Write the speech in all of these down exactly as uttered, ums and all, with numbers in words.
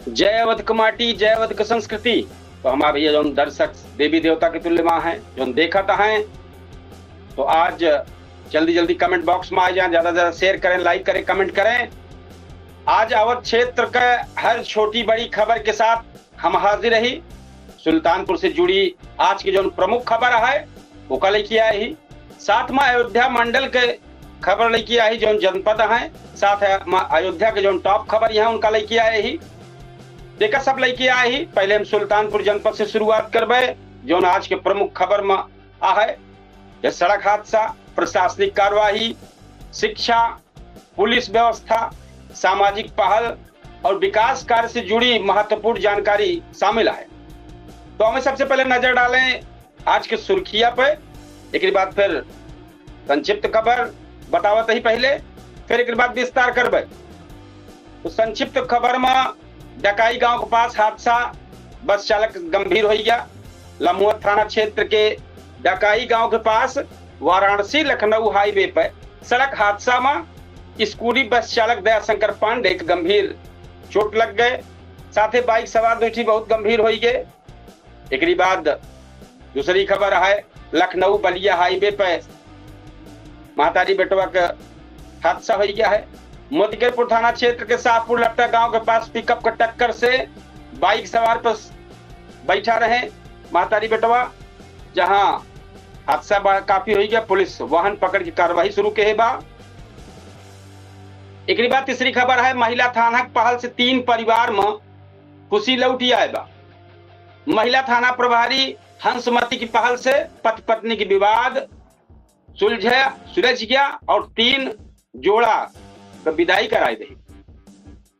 जय अवध क माटी, जय अवध क संस्कृति। तो हमार भैया जौन दर्शक देवी देवता के तुल्य मा हैं, जौन देखत हैं, तो आज जल्दी जल्दी comment box मा आ जाएं, ज्यादा ज्यादा share करें, like करें, comment करें। आज अवध क्षेत्र के हर छोटी बड़ी खबर के साथ हम हाजिर रही। सुल्तानपुर से जुड़ी आज की जौन प्रमुख खबर है, ओका लेके आए ही। साथ मा अयोध्या मंडल के खबर लेके आए ही, जौन जनपद हैं, साथ मा अयोध्या के जौन top खबर यहाँ उनका लेके आए ही। देखा सब लेके आए ही। पहले हम सुल्तानपुर जनपद से शुरुआत करबे, जौन आज के प्रमुख खबर मा आ है। यह सड़क हादसा, प्रशासनिक कार्यवाही, शिक्षा, पुलिस व्यवस्था, सामाजिक पहल और विकास कार्य से जुड़ी महत्वपूर्ण जानकारी शामिल है। तो हमें सबसे पहले नजर डालें आज के सुर्खिया पे, एक बाद फिर संक्षिप्त खबर बतावत ही पहले, फिर एक बाद विस्तार करबे। तो संक्षिप्त खबर मा डकाई गांव के पास हादसा, बस चालक गंभीर हो गया। लम्हुआ थाना क्षेत्र के डकाई गांव के पास वाराणसी लखनऊ highway पर सड़क हादसा मा स्कूली बस चालक दयाशंकर पांडे के गंभीर चोट लग गए, साथे bike सवार दुइ ठी बहुत गंभीर हो गए। एकरी बाद दूसरी खबर है, लखनऊ बलिया highway पे महतारी बेटवा के हादसा हो गया है। मोतीगरपुर थाना क्षेत्र के शाहपुर लट्टा गांव के पास pickup के टक्कर से bike सवार पर बैठा रहे महतारी बेटवा, जहां हादसा बा-, काफी हो गया। पुलिस वाहन पकड़ के कार्रवाई शुरू के बा। एकरी बाद तीसरी खबर है, महिला थाना के पहल से तीन परिवार में खुशी लौटी आए बा। महिला थाना प्रभारी हंसमती की पहल से पति पत्नी की विवाद सुलझे, सुलझ गया और तीन जोड़ा का विदाई कराई गई।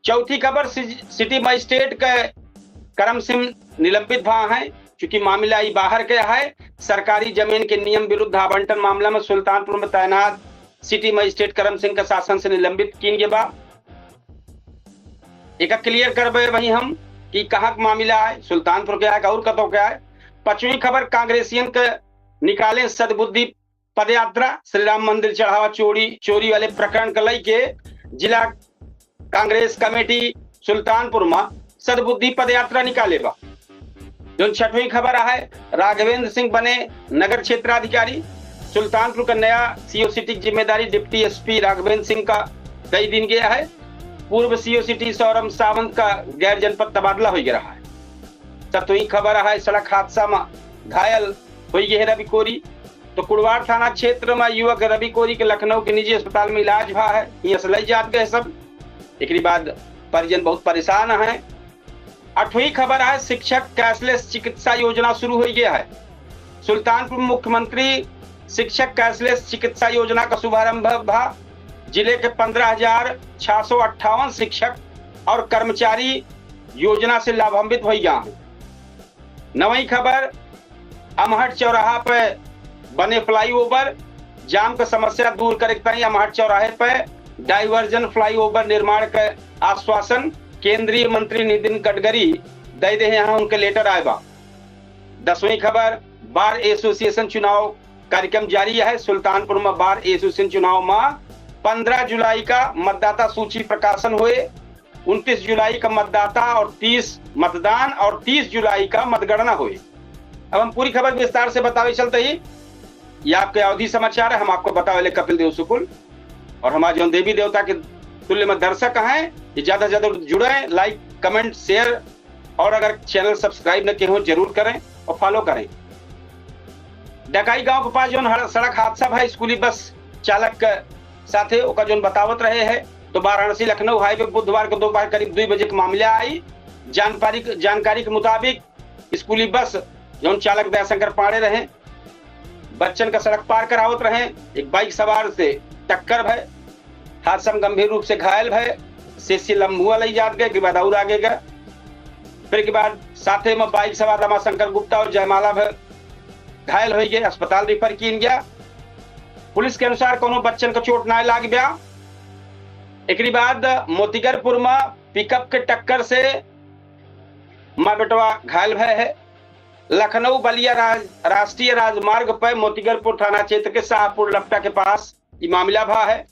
चौथी खबर, सि-, सिटी मजिस्ट्रेट के करम सिंह निलंबित भा हैं, चूंकि मामला ई बाहर के है। सरकारी जमीन के नियम विरुद्ध आवंटन मामला में सुल्तानपुर में तैनात सिटी मजिस्ट्रेट करम सिंह के शासन से निलंबित कीन गया बा। एका clear करबे वही हम कि कहाँ के मामला है, सुल्तानपुर के है, और कतौ के है। पांचवी खबर, कांग्रेसियन के निकाले सद्बुद्धि पदयात्रा, श्री राम मंदिर चढ़ावा चोरी, चोरी वाले प्रकरण के लेके जिला कांग्रेस कमेटी सुल्तानपुर में सद्बुद्धि पदयात्रा निकाले बा। जौन छठवीं खबर है, राघवेंद्र सिंह बने नगर क्षेत्राधिकारी। सुल्तानपुर का नया सीओ सिटी की जिम्मेदारी डिप्टी एसपी राघवेंद्र सिंह का दई दीन गया है। पूर्व सीओ सिटी सौरभ सावंत का गैर जनपद तबादला हो गया है। सतवीं खबर है, सड़क हादसा में घायल हो गए रवि कोरी। तो कुड़वार थाना क्षेत्र में युवक रवि कोरी के लखनऊ के निजी अस्पताल में इलाज भा है, यहाँ से लई जात गए सब। एकरी बाद परिजन बहुत परेशान हैं। आठवीं खबर है, शिक्षक cashless चिकित्सा योजना शुरू हो गया है। सुल्तानपुर मुख्यमंत्री शिक्षक cashless चिकित्सा योजना का शुभारंभ भा। जिले के पन्द्रह हजार छह सौ अट्ठावन शिक्षक और कर्मचारी योजना से लाभान्वित हो गया है। नवई खबर, अमहट चौराहा पे बने flyover, जाम का समस्या दूर करे के ताईं अमहट चौराहे पे diversion flyover निर्माण के आश्वासन केंद्रीय मंत्री नितिन गडकरी दे दे हैं, उनके letter आए बा। दसवीं खबर, bar association चुनाव कार्यक्रम जारी है। सुल्तानपुर में bar association चुनाव में पन्द्रह जुलाई का मतदाता सूची प्रकाशन हुए। उनतीस जुलाई का मतदाता और तीस मतदान और तीस जुलाई का मतगणना हुई। अब हम पूरी खबर विस्तार से बतावे चलते ही, ये आपके अवधी समाचार है, हम आपको बतावे ले कपिल देव शुक्ल। और हमारे जौन देवी देवता के तुल्य में दर्शक हैं, ये ज्यादा से ज्यादा जुड़े, like, comment, share, और अगर channel subscribe न किए हो, जरूर करें और follow करें। डकाई गांव के पास जौन हड़-, सड़क हादसा भा स्कूली बस चालक के साथे ओकर जौन बतावत रहे हैं, तो वाराणसी लखनऊ highway बुधवार के दोपहर करीब दुई बजे के मामला आई। जानकारी, जानकारी के मुताबिक स्कूली बस जौन चालक दयाशंकर पांडे रहे, बच्चन का सड़क पार करावत रहे, एक bike सवार से टक्कर भय, हादसा में गंभीर रूप से घायल भय, से, से लम्हुआ लई जात गए, के बाद और आगे गए। फिर के बाद साथे में bike सवार रमाशंकर गुप्ता और जयमाला भय घायल हो गए, अस्पताल refer कीन गया। पुलिस के अनुसार कोनो बच्चन का चोट ना लाग गया। एकरी बाद मोतीगरपुर में pickup के टक्कर से माँ बेटवा घायल भय है। लखनऊ बलिया राज-, राष्ट्रीय राजमार्ग पर मोतीगरपुर थाना क्षेत्र के शाहपुर लपटा के पास ई मामला भा है।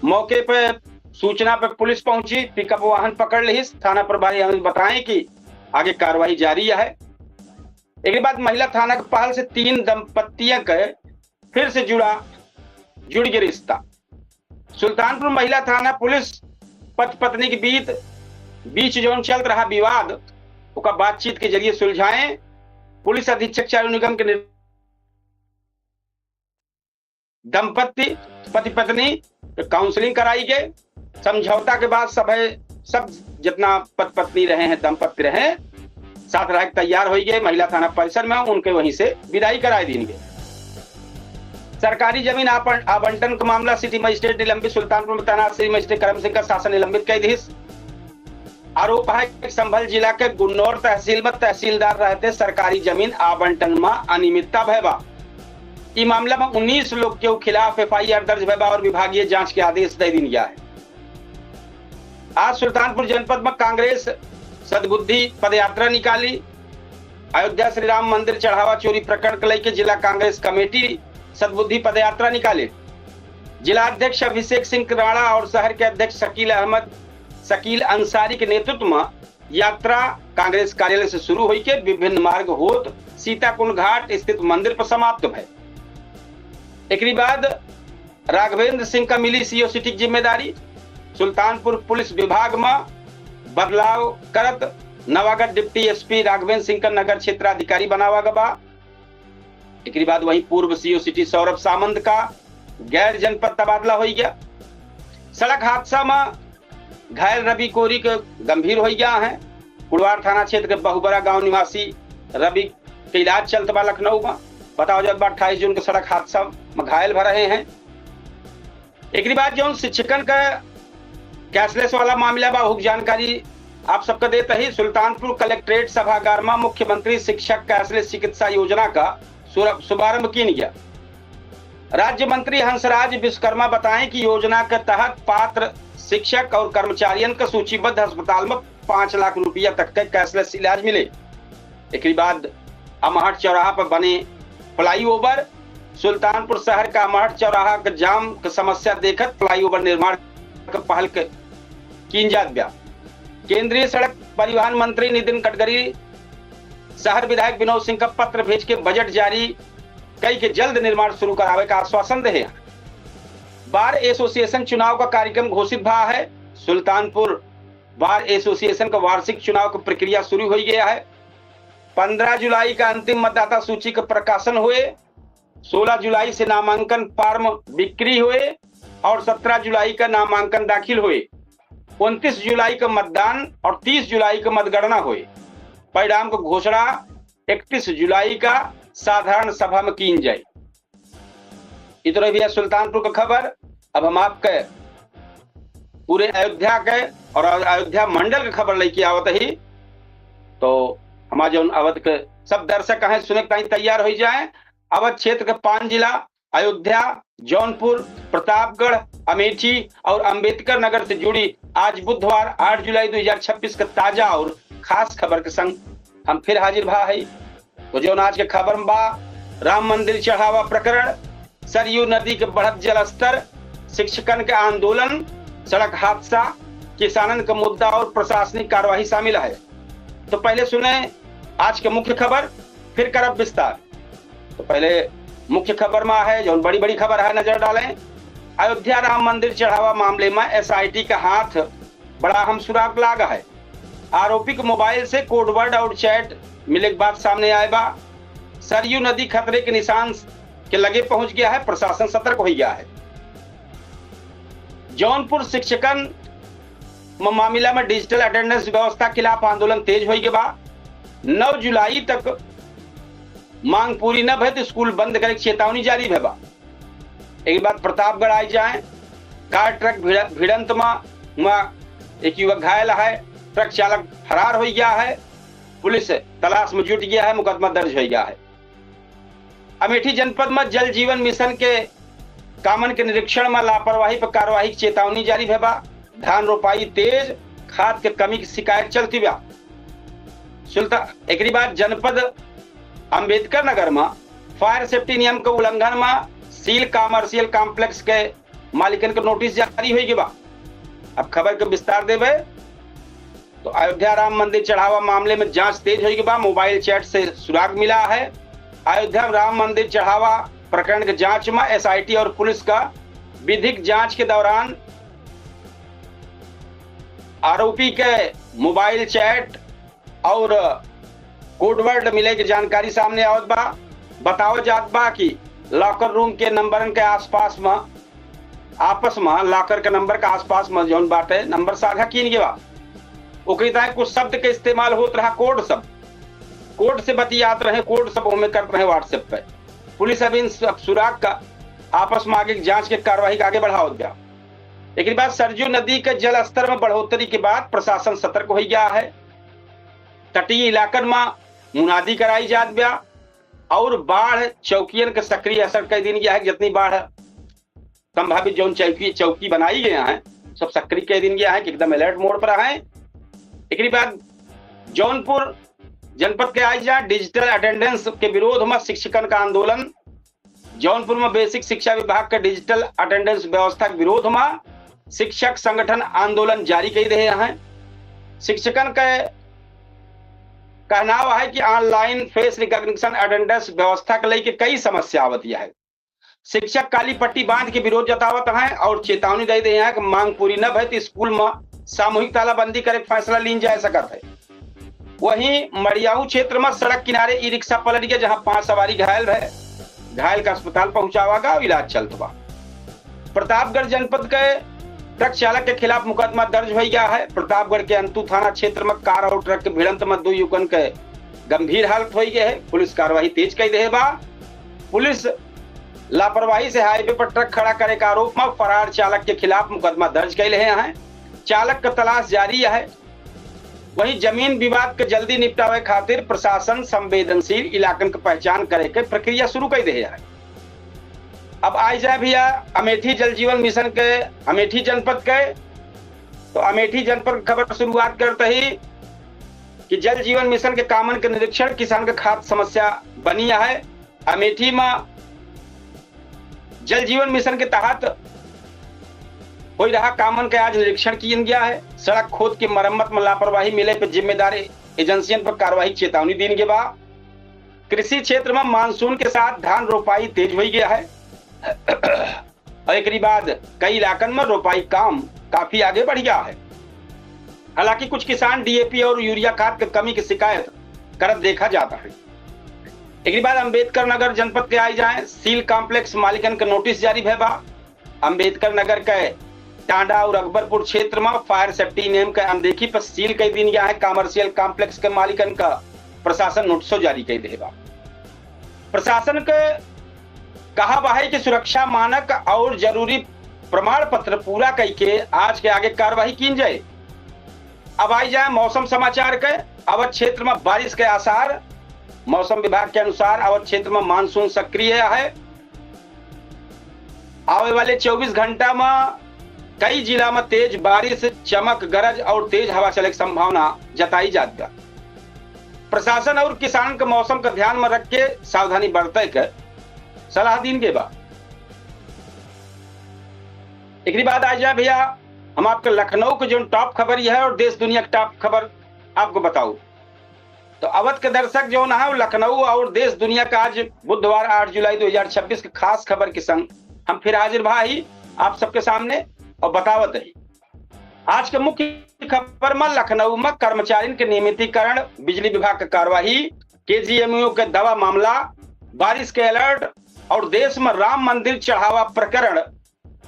मौके पर सूचना पर पुलिस पहुंची, पिकअप वाहन पकड़ लिहिस। थाना प्रभारी हमें बताएं कि आगे कार्रवाई जारी है। एक बाद महिला थाना के पहल से तीन दंपतियों के फिर से जुड़ा, जुड़ गए रिश्ता। सुल्तानपुर महिला थाना पुलिस पति पत्नी के बीच, बीच जौन चलत रहा विवाद, ओका बातचीत के जरिए सुलझाएं। पुलिस अधीक्षक चालू निगम के निर-, दंपति, पति पत्नी के काउंसलिंग कराई गए। समझौता के बाद सभे, सब जितना पति पत्नी रहे हैं, दंपति रहे, साथ रह के तैयार हो गए। महिला थाना परिसर में उनके वहीं से विदाई कराई दीन गए। सरकारी जमीन आपन-, आवंटन का मामला सिटी मजिस्ट्रेट निलंबित, सुल्तानपुर में तैनात सिटी मजिस्ट्रेट करम सिंह का शासन निलंबित कई दिहिस। आरोप है कि संभल जिला के गुन्नौर तहसील में तहसीलदार रहते सरकारी जमीन आवंटन में अनियमितता भय बा। ई मामला में उन्नीस लोग के खिलाफ एफआईआर दर्ज भय बा और विभागीय जांच के आदेश दे दीन गया है। आज सुल्तानपुर जनपद में कांग्रेस सद्बुद्धि पदयात्रा निकाली। अयोध्या श्री राम मंदिर चढ़ावा चोरी प्रकरण के लेके जिला कांग्रेस कमेटी सद्बुद्धि पदयात्रा निकाले। जिला अध्यक्ष अभिषेक सिंह राणा और शहर के अध्यक्ष शकील अहमद, शकील अंसारी के नेतृत्व में यात्रा कांग्रेस कार्यालय से शुरू होइके विभिन्न मार्ग होत सीताकुंड घाट स्थित मंदिर पर समाप्त भय। एकरी बाद राघवेंद्र सिंह का मिली सीओ सिटी की जिम्मेदारी। सुल्तानपुर पुलिस विभाग में बदलाव करत नवागढ़ डिप्टी एसपी राघवेंद्र सिंह का नगर क्षेत्राधिकारी बनावा गवा। एकरी बाद वहीं पूर्व सीओ सिटी सौरभ सामंत का गैर जनपद तबादला होइ गया। सड़क हादसा में घायल रवि कोरी के गंभीर होइ गया है। कुड़वार थाना क्षेत्र के बहुबरा गांव निवासी रवि के इलाज चलत बा लखनऊ में। बताओ जात बा अट्ठाईस जून के सड़क हादसा में घायल भ रहे हैं। एकरी बाद जौन शिक्षकन का कैशलेस वाला मामला बा, ओहू के जानकारी आप सबका देत ही। सुल्तानपुर कलेक्ट्रेट सभागार में मुख्यमंत्री शिक्षक कैशलेस चिकित्सा योजना का शुर-, शुभारंभ कीन गया। राज्य मंत्री हंसराज विश्वकर्मा बताएं कि योजना के तहत पात्र शिक्षक और कर्मचारियन के सूचीबद्ध अस्पताल में पाँच लाख रुपया तक के कैशलेस इलाज मिले। एकरी बाद अमहट चौराहा पर बने फ्लाईओवर। सुल्तानपुर शहर का अमहट चौराहा के जाम के समस्या देखत फ्लाईओवर निर्माण के पहल के कीन जात बा। केंद्रीय सड़क परिवहन मंत्री नितिन गडकरी शहर विधायक विनोद सिंह का पत्र भेज के बजट जारी कई के जल्द निर्माण शुरू करावे का आश्वासन दे हैं। बार एसोसिएशन चुनाव का कार्यक्रम घोषित भा है। सुल्तानपुर बार एसोसिएशन का वार्षिक चुनाव का प्रक्रिया शुरू हो गया है। पन्द्रह जुलाई का अंतिम मतदाता सूची का प्रकाशन हुए। सोलह जुलाई से नामांकन फॉर्म बिक्री हुए और सत्रह जुलाई का नामांकन दाखिल हुए। उनतीस जुलाई का मतदान और तीस जुलाई का मतगणना हुए। परिणाम का घोषणा इकतीस जुलाई का साधारण सभा में कीन जाए। इतने भैया सुल्तानपुर का खबर। अब हम आपके पूरे अयोध्या के और अयोध्या मंडल के खबर लेके आवत ही, तो हमारे जौन अवध के सब दर्शक हैं सुने के ताईं तैयार हो जाए। अवध क्षेत्र के पांच जिला अयोध्या, जौनपुर, प्रतापगढ़, अमेठी और अंबेडकर नगर से जुड़ी आज बुधवार आठ जुलाई दो हज़ार छब्बीस के ताजा और खास खबर के संग हम फिर हाजिर भा है। तो जौन आज के खबर में बा, राम मंदिर चढ़ावा प्रकरण, सरयू नदी के बढ़त जलस्तर, शिक्षकन के आंदोलन, सड़क हादसा, किसानन के मुद्दा और प्रशासनिक कार्यवाही शामिल है। तो पहले सुने आज के मुख्य खबर, फिर करब विस्तार। तो पहले मुख्य खबर में है, जौन बड़ी बड़ी खबर है, नजर डालें। अयोध्या राम मंदिर चढ़ावा मामले में एसआईटी का हाथ बड़ा अहम सुराग लागा है। आरोपी के मोबाइल से कोड वर्ड और चैट मिले के बात सामने आए बा। सरयू नदी खतरे के निशान के लगे पहुंच गया है, प्रशासन सतर्क हो गया है। जौनपुर शिक्षकन म-, मामला में डिजिटल अटेंडेंस व्यवस्था खिलाफ आंदोलन तेज हो गया बा। नौ जुलाई तक मांग पूरी न भय तो स्कूल बंद करे के चेतावनी जारी भय बा। एक बात प्रतापगढ़ आई जाए, कार ट्रक भिड़-, भिड़ंत मा, मा एक युवक घायल है, ट्रक चालक फरार हो गया है, पुलिस तलाश में जुट गया है, मुकदमा दर्ज हो गया है। अमेठी जनपद में जल जीवन मिशन के कामन के निरीक्षण में लापरवाही पर कार्यवाही की चेतावनी जारी भय बा। धान रोपाई तेज, खाद के कमी की शिकायत चलती बा। सुल्ता-, एकरी बाद जनपद अंबेडकर नगर में फायर सेफ्टी नियम के उल्लंघन में सील कमर्शियल कॉम्प्लेक्स के मालिकन के नोटिस जारी हो गया बा। अब खबर के विस्तार देबे। तो अयोध्या राम मंदिर चढ़ावा मामले में जांच तेज होई के बा, मोबाइल चैट से सुराग मिला है। अयोध्या राम मंदिर चढ़ावा प्रकरण के जांच में एसआईटी और पुलिस का विधिक जांच के दौरान आरोपी के मोबाइल चैट और कोडवर्ड मिले के जानकारी सामने आवत बा। बतावल जात बा कि लॉकर रूम के नंबरन के आसपास में, आपस में लॉकर के नंबर के आसपास में जौन बाटे, नंबर साझा कीन गया। ओकरी ताईं कुछ शब्द के इस्तेमाल होत रहा, कोड सब, कोड से बतियात रहे, कोड सब ओमे करत रहे WhatsApp पे। पुलिस अब इन सब सुराग का आपस में आगे जांच के कार्यवाही के आगे बढ़ावत बा। एकरी बाद सरजू नदी के जल स्तर में बढ़ोतरी के बाद प्रशासन सतर्क हो गया है। तटीय इलाकन में मुनादी कराई जात बा और बाढ़ चौकियन के सक्रिय असर कर दीन गया है। जितनी बाढ़ संभावित जौन चौकी, चौकी बनाई गया है, सब सक्रिय कर दीन गया है कि एकदम अलर्ट मोड पर हैं। एकरी बाद जौनपुर जनपद के आई जा, डिजिटल अटेंडेंस के विरोध में शिक्षकन का आंदोलन। जौनपुर में बेसिक शिक्षा विभाग के डिजिटल अटेंडेंस व्यवस्था के विरोध में शिक्षक संगठन आंदोलन जारी कर रहे हैं। शिक्षकन के कहनाव है कि ऑनलाइन फेस रिकॉग्निशन अटेंडेंस व्यवस्था के लेके कई समस्या आवत है। शिक्षक काली पट्टी बांध के विरोध जतावत हैं और चेतावनी दे रहे हैं कि मांग पूरी न भय तो स्कूल में सामूहिक तालाबंदी करे के फैसला लीन जा सकत है। वहीं मड़ियाऊ क्षेत्र में सड़क किनारे ई रिक्शा पलट गया, जहां पांच सवारी घायल भय, घायल का अस्पताल पहुंचावा गया और इलाज चलत बा। प्रतापगढ़ जनपद के ट्रक चालक के खिलाफ मुकदमा दर्ज हो गया है। प्रतापगढ़ के अंतू थाना क्षेत्र में कार और ट्रक के भिड़ंत में दो युवकन के गंभीर हालत हो गए है। पुलिस कार्रवाई तेज कर दे बा। पुलिस लापरवाही से हाईवे पर ट्रक खड़ा करे के आरोप में फरार चालक के खिलाफ मुकदमा दर्ज कर रहे हैं। चालक का तलाश जारी है। वहीं जमीन विवाद के जल्दी निपटावे खातिर प्रशासन संवेदनशील इलाकन के पहचान करे के प्रक्रिया शुरू कर दे है। अब आई जाए भैया अमेठी जल जीवन मिशन के, अमेठी जनपद के। तो अमेठी जनपद की खबर शुरुआत करते ही कि जल जीवन मिशन के कामन के निरीक्षण, किसान के खाद समस्या बनी है। अमेठी में जल जीवन मिशन के तहत हो रहा कामन के आज निरीक्षण किया गया है। सड़क खोद के मरम्मत में लापरवाही मिले पर जिम्मेदार एजेंसियन पर कार्रवाई चेतावनी दीन के बा। कृषि क्षेत्र में मानसून के साथ धान रोपाई तेज हो गया है और एकरी बाद कई इलाकन में रोपाई काम काफी आगे बढ़ गया है। हालांकि कुछ किसान डीएपी और यूरिया खाद के कमी की शिकायत करत देखा जाता है। एकरी बाद अम्बेडकर नगर जनपद के आई जाए, स्टील कॉम्प्लेक्स मालिकन के नोटिस जारी भय बा। अम्बेडकर नगर के टांडा और अकबरपुर क्षेत्र में फायर सेफ्टी नियम के अनदेखी पर सील कर दीन गया है। कमर्शियल कॉम्प्लेक्स के मालिकन का प्रशासन नोटिसो जारी कर दे बा। प्रशासन के कहा बा है कि सुरक्षा मानक और जरूरी प्रमाण पत्र पूरा करके आज के आगे कार्रवाई कीन जाए। अब आई जाए मौसम समाचार के। अवध क्षेत्र में बारिश के आसार। मौसम विभाग के अनुसार अवध क्षेत्र में मानसून सक्रिय है। आवे वाले चउबीस घंटा में कई जिला में तेज बारिश, चमक, गरज और तेज हवा चले के संभावना जताई जात बा। प्रशासन और किसान के मौसम का ध्यान में रख के सावधानी बरते के सलाह दीन के बा। एकरी बाद आ जाए भैया, हम आपके लखनऊ के जौन टॉप खबर यह है और देश दुनिया के टॉप खबर आपको बताऊ। तो अवध के दर्शक जौन है, लखनऊ और देश दुनिया का आज बुधवार आठ जुलाई दो हज़ार छब्बीस के खास खबर के संग हम फिर हाजिर भा ही आप सबके सामने और बतावत रही। आज के मुख्य खबर में लखनऊ में कर्मचारियों के नियमितीकरण, बिजली विभाग का कार्यवाही, केजीएमयू के दवा मामला, बारिश के अलर्ट और देश में राम मंदिर चढ़ावा प्रकरण,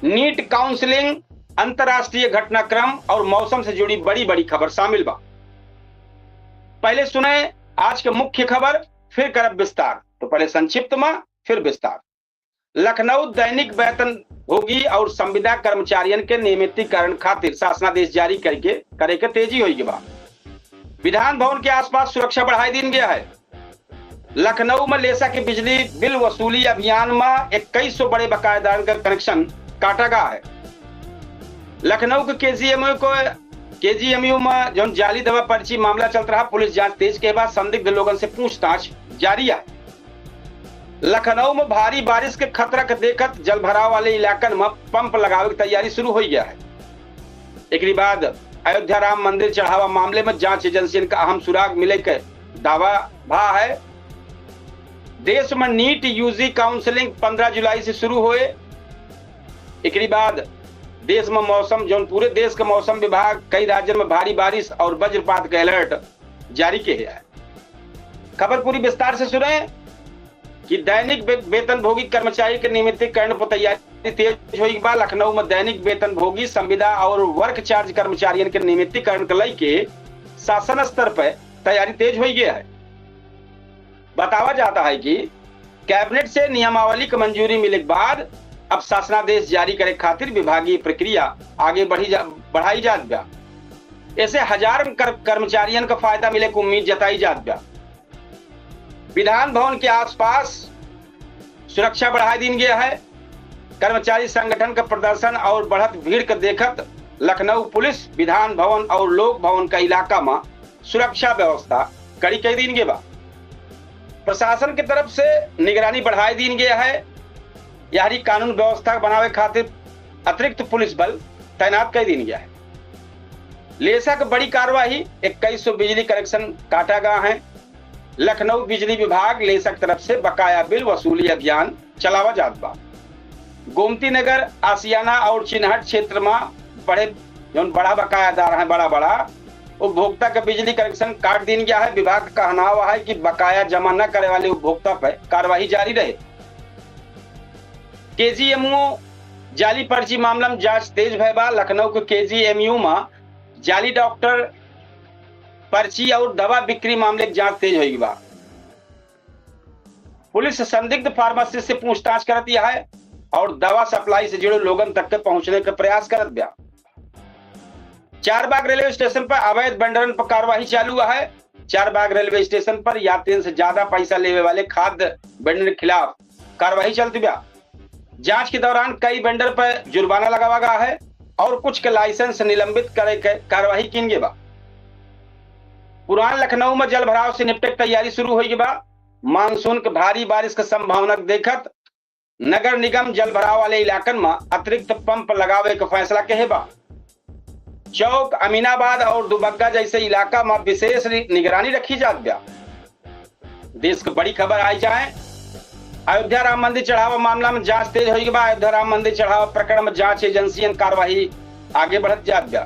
नीट काउंसलिंग, अंतर्राष्ट्रीय घटनाक्रम और मौसम से जुड़ी बड़ी बड़ी खबर शामिल बा। पहले सुने आज के मुख्य खबर, फिर करब विस्तार। तो पहले संक्षिप्त में, फिर विस्तार। लखनऊ दैनिक वेतनभोगी और संविदा कर्मचारियन के नियमितीकरण खातिर शासनादेश जारी करके करे के तेजी होई के बा। विधान भवन के आसपास सुरक्षा बढ़ाई दीन गया है। लखनऊ में लेसा के बिजली बिल वसूली अभियान में इक्कीस सौ बड़े बकायेदारन का कनेक्शन काटा गया है। लखनऊ के केजीएमयू को, केजीएमयू में जौन जाली दवा पर्ची मामला चलत रहा, पुलिस जांच तेज के बाद संदिग्ध लोगन से पूछताछ जारी है। लखनऊ में भारी बारिश के खतरा के देखत जलभराव वाले इलाकन में पंप लगावे की तैयारी शुरू हो गया है। एकरी बाद अयोध्या राम मंदिर चढ़ावा मामले में जांच एजेंसियन का अहम सुराग मिले के दावा भा है। देश में नीट यूजी काउंसलिंग पन्द्रह जुलाई से शुरू होए। एकरी बाद देश में मौसम, जौन पूरे देश के मौसम विभाग कई राज्यन में भारी बारिश और वज्रपात के अलर्ट जारी किहे है। खबर पूरी विस्तार से सुने कि दैनिक वे-, वेतनभोगी कर्मचारी के नियमितीकरण पर तैयारी तेज होई बा। लखनऊ में दैनिक वेतनभोगी, संविदा और वर्क चार्ज कर्मचारियन के नियमितीकरण के लइके शासन स्तर पर तैयारी तेज होई गया है। बतावा जाता है कि कैबिनेट से नियमावली के मंजूरी मिले के बाद अब शासनादेश जारी करे खातिर विभागीय प्रक्रिया आगे बढ़ी जा, बढ़ाई जात बा। ऐसे हजार कर-, कर्मचारियन का फायदा मिले के उम्मीद जताई जात बा। विधान भवन के आसपास सुरक्षा बढ़ाई दीन गया है। कर्मचारी संगठन का प्रदर्शन और बढ़त भीड़ के देखत लखनऊ पुलिस विधान भवन और लोक भवन का इलाका में सुरक्षा व्यवस्था कड़ी कर दीन गया बा। प्रशासन की तरफ से निगरानी बढ़ाई दीन गया है। यहरी कानून व्यवस्था बनावे खातिर अतिरिक्त पुलिस बल तैनात कर दीन गया है। लेसा के बड़ी कार्यवाही, इक्कीस सौ बिजली कनेक्शन काटा गया है। लखनऊ बिजली विभाग लेसा की तरफ से बकाया बिल वसूली अभियान चलावा जात बा। गोमती नगर, आशियाना और चिन्हट क्षेत्र में बड़े, जौन बड़ा बकायादार हैं, बड़ा बड़ा उपभोक्ता के बिजली कनेक्शन काट दीन गया है। विभाग का कहनावा है कि बकाया जमा न करे वाले उपभोक्ता पर कार्रवाई जारी रहे। केजीएमओ जाली पर्ची मामला में जांच तेज भय बा। लखनऊ के केजीएमयू में जाली डॉक्टर पर्ची और दवा बिक्री मामले की जांच तेज होई बा। पुलिस संदिग्ध फार्मासिस्ट से पूछताछ करत है और दवा सप्लाई से जुड़े लोगन तक के पहुंचने के प्रयास करत बा। चारबाग रेलवे स्टेशन पर अवैध वेंडरन पर कार्रवाई चालू है। चारबाग रेलवे स्टेशन पर यात्रियन से ज्यादा पैसा लेवे वाले खाद्य वेंडर के खिलाफ कार्रवाई चलत बा। जांच के दौरान कई वेंडर पर जुर्माना लगावा गया है और कुछ के लाइसेंस निलंबित करे के कार्रवाई कीन गई बा। पुरान लखनऊ में जल भराव से निपटे के तैयारी शुरू होई गई बा। मानसून के भारी बारिश के संभावना के देखत नगर निगम जल भराव वाले इलाकन में अतिरिक्त पंप लगावे के फैसला किहे बा। चौक, अमीनाबाद और दुबग्गा जैसे इलाका में विशेष नि-, निगरानी रखी जात बा। देश की बड़ी खबर आई जाए, अयोध्या राम मंदिर चढ़ावा मामला में जांच तेज होई बा। अयोध्या राम मंदिर चढ़ावा प्रकरण में जांच एजेंसियन कार्रवाई आगे बढ़त जात बा।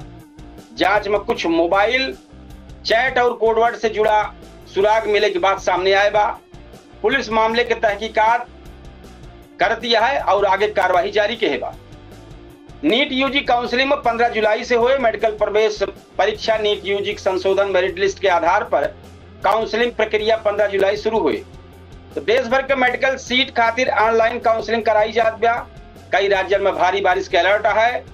जांच में कुछ मोबाइल चैट और कोडवर्ड से जुड़ा सुराग मिले की बात सामने आए बा। पुलिस मामले के तहकीकात करत है और आगे कार्रवाई जारी किहे बा। नीट यूजी काउंसलिंग में पन्द्रह जुलाई से होए मेडिकल प्रवेश परीक्षा। नीट यूजी के संशोधन मेरिट लिस्ट के आधार पर काउंसलिंग प्रक्रिया पन्द्रह जुलाई शुरू होए। तो देश भर के मेडिकल सीट खातिर ऑनलाइन काउंसलिंग कराई जात बा। कई राज्यन में भारी बारिश के अलर्ट है।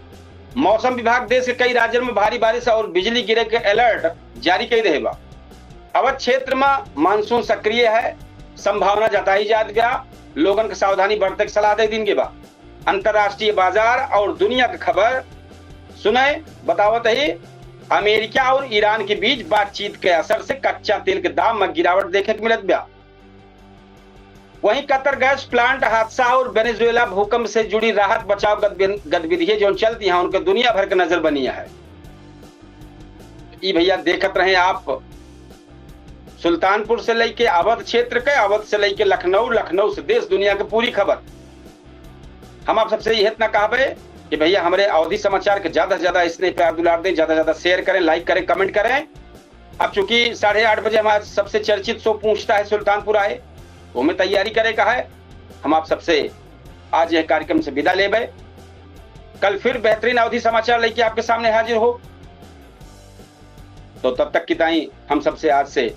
मौसम विभाग देश के कई राज्यन में भारी बारिश और बिजली गिरे के अलर्ट जारी कर रहे बा। अवध क्षेत्र में मानसून सक्रिय है, संभावना जताई जात बा। लोगन के सावधानी बरते के सलाह दे दीन गई बा। अंतर्राष्ट्रीय बाजार और दुनिया के खबर सुने, बतावत ही अमेरिका और ईरान के बीच बातचीत के असर से कच्चा तेल के दाम में गिरावट देखे के मिलत बा। वहीं कतर गैस प्लांट हादसा और वेनेजुएला भूकंप से जुड़ी राहत बचाव गतिविधि, गतिविधि है जौन चलती हैं, उनके दुनिया भर के नजर बनी है। ई भैया देखत रहे आप, सुल्तानपुर से लेके अवध क्षेत्र के, अवध से लेके लखनऊ, लखनऊ से देश दुनिया के पूरी खबर। हम आप सबसे यह इतना कहबे कि भैया हमरे अवधी समाचार के ज्यादा से ज्यादा इसने प्यार दुलार दें, ज्यादा से ज्यादा शेयर करें, लाइक करें, कमेंट करें। अब चूंकि साढ़े आठ बजे हमारा सबसे चर्चित शो पूछता है सुल्तानपुर आए, तो हमें तैयारी करे का है। हम आप सबसे आज यह कार्यक्रम से विदा लेबे। कल फिर बेहतरीन अवधी समाचार लेके आपके सामने हाजिर हो। तो तब तक की ताई हम सबसे आज से,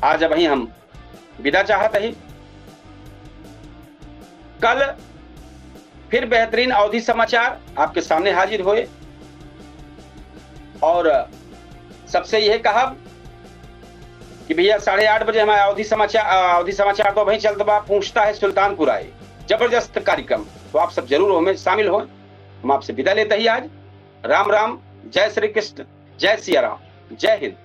आज अब ही हम विदा चाहत ही। कल फिर बेहतरीन अवधी समाचार आपके सामने हाजिर होए। और सबसे यह कहब कि भैया साढ़े आठ बजे हमारे अवधी समाचार, अवधी समाचार तो वहीं चलत बा, पूछता है सुल्तानपुर आए, जबरदस्त कार्यक्रम, तो आप सब जरूर हमें शामिल हों। हम आपसे विदा लेते ही आज राम राम, जय श्री कृष्ण, जय सिया राम, जय हिंद।